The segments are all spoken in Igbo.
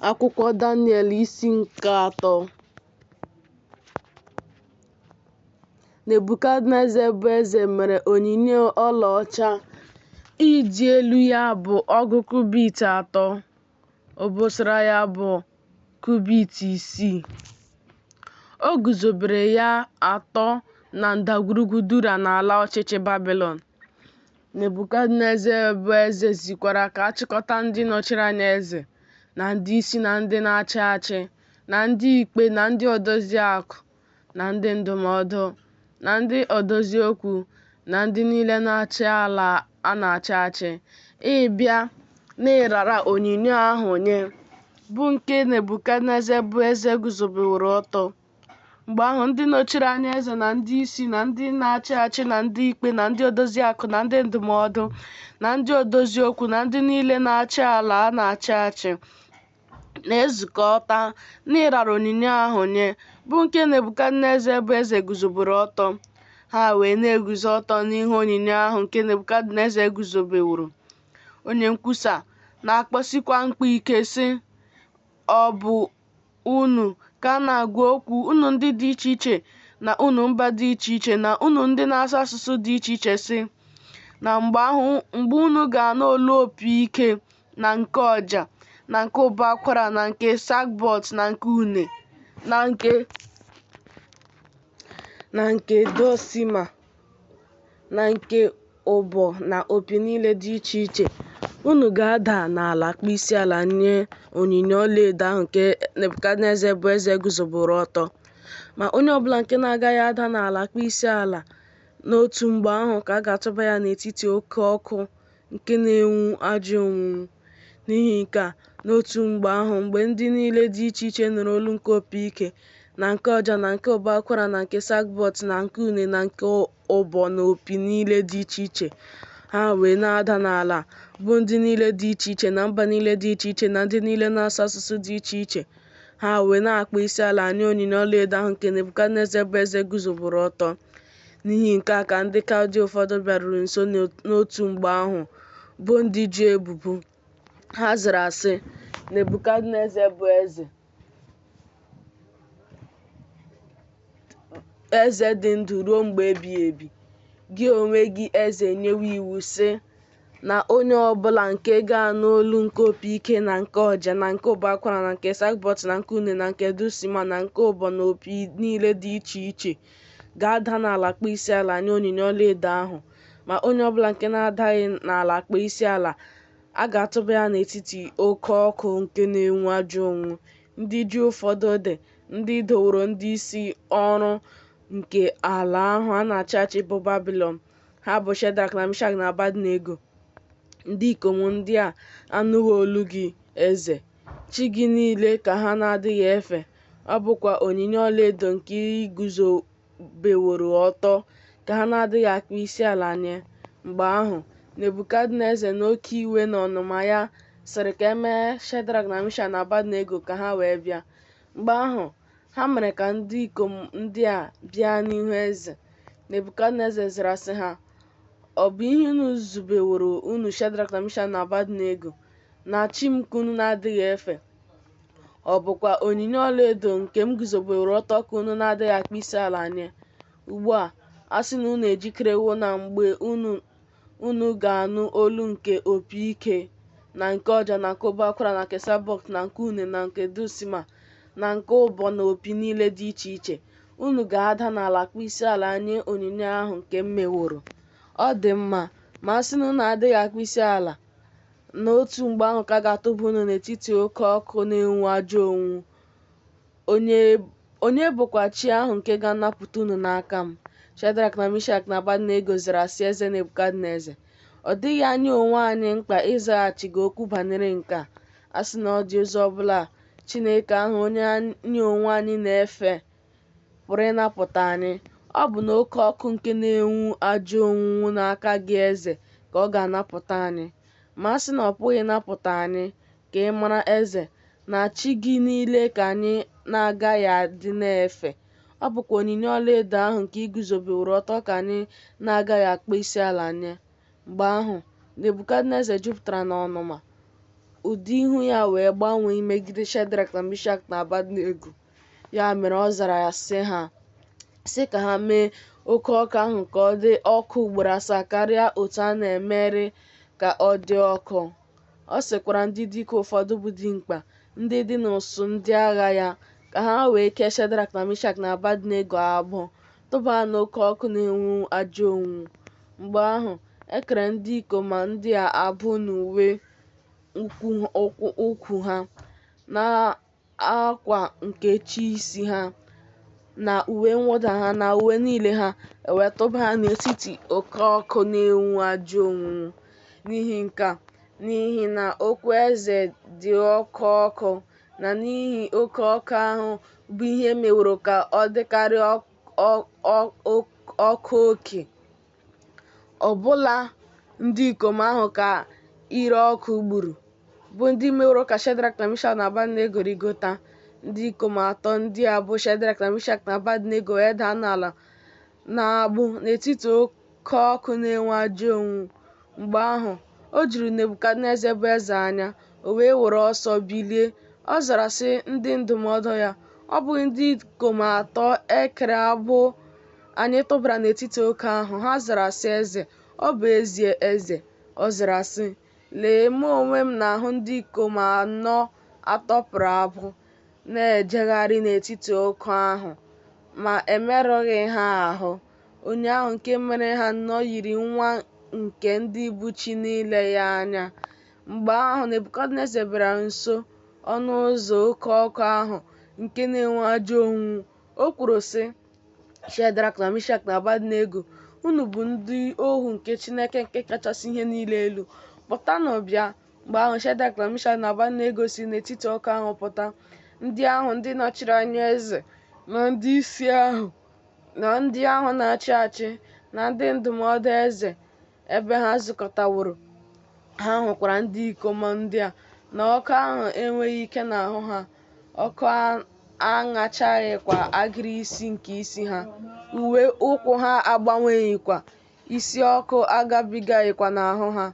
Akwụkwọ Daniel isi nke atọ. Nebukadneza bụ eze mere onyinyo ọlaọcha, ịdị elu ya bụ ọgụ kubit atọ, obosara ya bụ kubit isii. O guzobere ya ọtọ na ndagwurugwu Dura n'ala ọchịchị Babilọn. Nebukadneza bụ eze zikwara ka a chịkọta ndị nọchiri anya eze, na ndị isi na ndị na-achị achị, na ndị ikpe na ndị odozi akụ na ndị ndụmọdụ na ndị odozi okwu na ndị niile na-achị ala a na-achị achị, ịbịa na ịrara onyinyo ahụ nye, bụ nke Nebukadneza bụ eze guzobeworo ọtọ. Mgbe ahụ, ndị nọchiri anya eze na ndị isi na ndị na-achị achị na ndị ikpe na ndị odozi akụ na ndị ndụmọdụ na ndị odozi okwu na ndị niile na-achị ala a na-achị achị na-ezukọta n'ịrara onyinyo ahụ nye, bụ nke Nebukadneza bụ eze guzobere ọtọ. Ha wee na-eguzo ọtọ n'ihu onyinyo ahụ nke Nebukadneza guzobeworo. Onye nkwusa na-akpọsikwa mkpu ike, sị, Ọ bụ unu ka a na-agwa okwu, unu ndị dị iche iche na unu mba dị iche iche na unu ndị na-asụ asụsụ dị iche iche, sị, na mgbe ahụ mgbe unu ga-anụ olu opi ike na nke ọja na nke ụbọ akwara na nke sagbot na nke une na nke dulcimer na nke ụbọ na opi niile dị iche iche, unu ga-ada n'ala kpọọ isiala nye onyinyo ọlaedo ahụ nke Nebukadneza bụ eze guzobere ọtọ. Ma onye ọbụla nke na-agaghị ada n'ala kpọọ isiala, n'otu mgbe ahụ ka a ga-atụba ya n'etiti oke ọkụ nke na-enwu ajọ onwunwu. N'ihi nke a, n'otu mgbe ahụ mgbe ndị niile dị iche iche nụrụ olu nke opi ike, na nke ọja na nke ụbọ akwara na nke sagbot na nke une na nke ụbọ na opi niile dị iche iche, ha wee na-ada n'ala, bụ ndị niile dị iche iche na mba niile dị iche iche na ndị niile na-asụ asụsụ dị iche iche, ha wee na-akpọ isiala nye onyinyo ọlaedo ahụ nke Nebukadneza bụ eze guzobere ọtọ. N'ihi nke a ka ndị Kaldia ụfọdụ bịaruru nso n'otu mgbe ahụ, bo ndị Juu ebubo. Ha zara sị, Nebukadneza bụ eze, eze dị ndụ ruo mgbe ebighị ebi. Gị onwe gị eze enyewo iwu sị, na onye ọbụla nke ga-anụ olu nke opi ike na nke ọja na nke ụbọ akwara na nke sagbot na nke une na nke dulcimer na nke ụbọ na opi niile dị iche iche ga-ada n'ala kpọọ isiala nye onyinyo ọlaedo ahụ. Ma onye ọbụla nke na-adaghị n'ala kpọọ isiala, a ga-atụba ya n'etiti oke ọkụ nke na-enwu ajọ onwunwu. Ndị Juu ụfọdụ dị, ndị doworo ndị isi ọrụ nke ala ahụ a na-achị achị bụ Babilọn. Ha bụ Shedrak na Mishak na Abednego. Ndị ikom ndị a anụghị olu gị, eze. Chi gị niile ka ha na-adịghị efe, ọ bụkwa onyinyo ọlaedo nke i guzobeworo ọtọ ka ha na-adịghị akpọ isiala nye. Mgbe ahụ, Nebukadneza n'oke iwe na ọnụma ya sịrị ka e mee Shedrak na Mishak na Abednego ka ha wee bịa. Mgbe ahụ, ha mere ka ndị ikom ndị a bịa n'ihu eze. Nebukadneza zara sị ha, Ọ bụ ihe unu zubeworo unu Shedrak na Mishak na Abednego, na chi m ka unu na-adịghị efe? Ọ bụkwa onyinyo ọlaedo nke m guzobeworo ọtọ ka unu na-adịghị akpọ isiala nye? Ugbu a, a sị na unu ejikerewo na mgbe unu ga-anụ olu nke opi ike na nke ọja na nke ụbọ akwara na nke sagbot na nke une na nke dulcimer na nke ụbọ na opi niile dị iche iche, unu ga-ada n'ala kpọọ isiala nye onyinyo ahụ nke m meworo. Ọ dị mma, ma a sị na unu adịghị akpọ isiala, n'otu mgbe ahụ ka a ga-atụba unu n'etiti oke ọkụ na-enwu ajọ onwunwu. Onye bụkwa chi ahụ nke ga-anapụta unu n'aka m? Shedrak na Mishak na Abednego zara sị eze Nebukadneza, Ọ dịghị anyị onwe anyị mkpa ịzaghachi gị okwu banyere nke a. A sị na ọ dị ụzọ ọbụla Chineke ahụ onye anyị onwe anyị na-efe pụrụ ịnapụta anyị, ọ bụ n'oke ọkụ nke na-enwu ajọ onwunwu n'aka gị eze ka ọ ga-anapụta anyị. Ma a sị na ọ pụghị ịnapụta anyị, ka ị mara, eze, na chi gị niile ka anyị na-agaghị adị na-efe, ọ bụkwa onyinyo ọlaedo ahụ nke i guzobeworo ọtọ ka anyị na-agaghị akpọ isiala nye. Mgbe ahụ, Nebukadneza jupụtara n'ọnụma. Ụdị ihu ya wee gbanwee imegide Shedrak na Mishak na Abednego. Ya mere ọ zara ya sị ha, sị ka ha mee oke ọkụ ahụ ka ọ dị ọkụ ugboro asaa karịa otu a na-emekarị ka ọ dị ọkụ. Ọ sịkwara ndị dike ụfọdụ bụ dimkpa, ndị dị n'usuu ndị agha ya, ka ha wee kee Shedrak na Mishak na Abednego agbụ, tụba ha n'oke ọkụ na-enwu ajọ onwunwu. Mgbe ahụ, e kere ndị ikom ndị a agbụ n'uwe ukwu ha, na akwa nkechi isi ha, na uwe mwụda ha, na uwe niile ha, e wee tụba ha n'etiti oke ọkụ na-enwu ajọ onwunwu. N'ihi nke a, n'ihi na okwu eze dị oke ọkụ, na n'ihi oke ọkụ ahụ bụ ihe e meworo ka ọ dịkarịa ọkụ oke, ọbụna ndị ikom ahụ ka ire ọkụ gburu, bụ ndị meworo ka Shedrak na Mishak na Abednego rịgota. Ndị ikom atọ ndị a bụ Shedrak na Mishak na Abednego wee daa n'ala n'agbụ n'etiti oke ọkụ na-enwu ajọ onwunwu. Mgbe ahụ, o juru Nebukadneza bụ eze anya, o wee were ọsọ bilie. Ọ zara sị ndị ndụmọdụ ya, Ọ bụghị ndị ikom atọ e kere agbụ anyị tụbara n'etiti ọkụ ahụ? Ha zara sị eze, Ọ bụ ezie, eze. Ọ zara sị, Lee, mụ onwe m na-ahụ ndị ikom anọ a tọpụrụ agbụ, na-ejegharị n'etiti ọkụ ahụ, ma e merụghị ha ahụ, onye ahụ nke mere ha nnọọ yiri nwa nke ndị bụ chi n'ile ya anya. Mgbe ahụ Nebukadneza bịara nso ọnụ ụzọ oke ọkụ ahụ nke na-enwu ajọ onwunwu. O kwuru sị, Shedrak na Mishak na Abednego, unu bụ ndị ohu nke Chineke nke kachasị ihe niile elu, pụtanụ bịa. Mgbe ahụ Shedrak na Mishak na Abednego si n'etiti ọkụ ahụ pụta. Ndị ahụ ndị nọchiri anya eze, na ndị isi ahụ, na ndị ahụ na-achị achị, na ndị ndụmọdụ eze, ebe ha zukọtaworo, ha hụkwara ndị ikom ndị a, na ọkụ ahụ enweghị ike n'ahụ ha, ọkụ aṅachaghịkwa agịrị isi nke isi ha, uwe ụkwụ ha agbanweghịkwa, isi ọkụ agabigaghịkwa n'ahụ ha.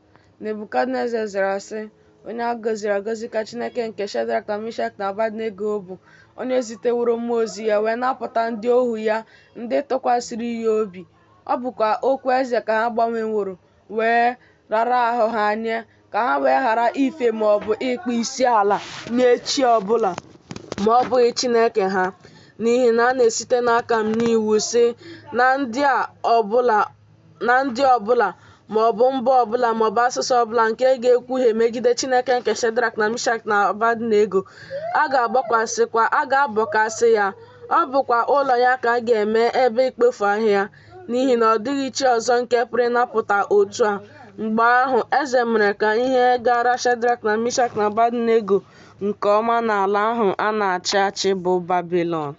Nebukadneza zara sị, Onye a gọziri agọzi ka Chineke nke Shedrak na Mishak na Abednego bụ, onye ziteworo mmụọ ozi ya wee napụta ndị ohu ya ndị tụkwasịrị ya obi. Ọ bụkwa okwu eze ka ha gbanweworo wee rara ahụ ha nye, ka ha wee ghara ife ma ọ bụ ịkpọ isi ala nye chi ọ bụla ma ọ bụghị Chineke ha. N'ihi na a na-esite n'aka m nye iwu sị na ndị ọbụla ma ọ bụ mba ọbụla ma ọ bụ asụsụ ọbụla nke ga-ekwuhie megide Chineke nke Shedrak na Mishak na Abednego, a ga-abọkasị ya, ọ bụkwa ụlọ ya ka a ga-eme ebe ikpofu ahịhịa, n'ihi na ọ dịghị chi ọzọ nke pụrụ ịnapụta otu a. Mgbe ahụ eze mere ka ihe gara Shedrak na Mishak na Abednego nke ọma n'ala ahụ a na-achị achị bụ Babilọn.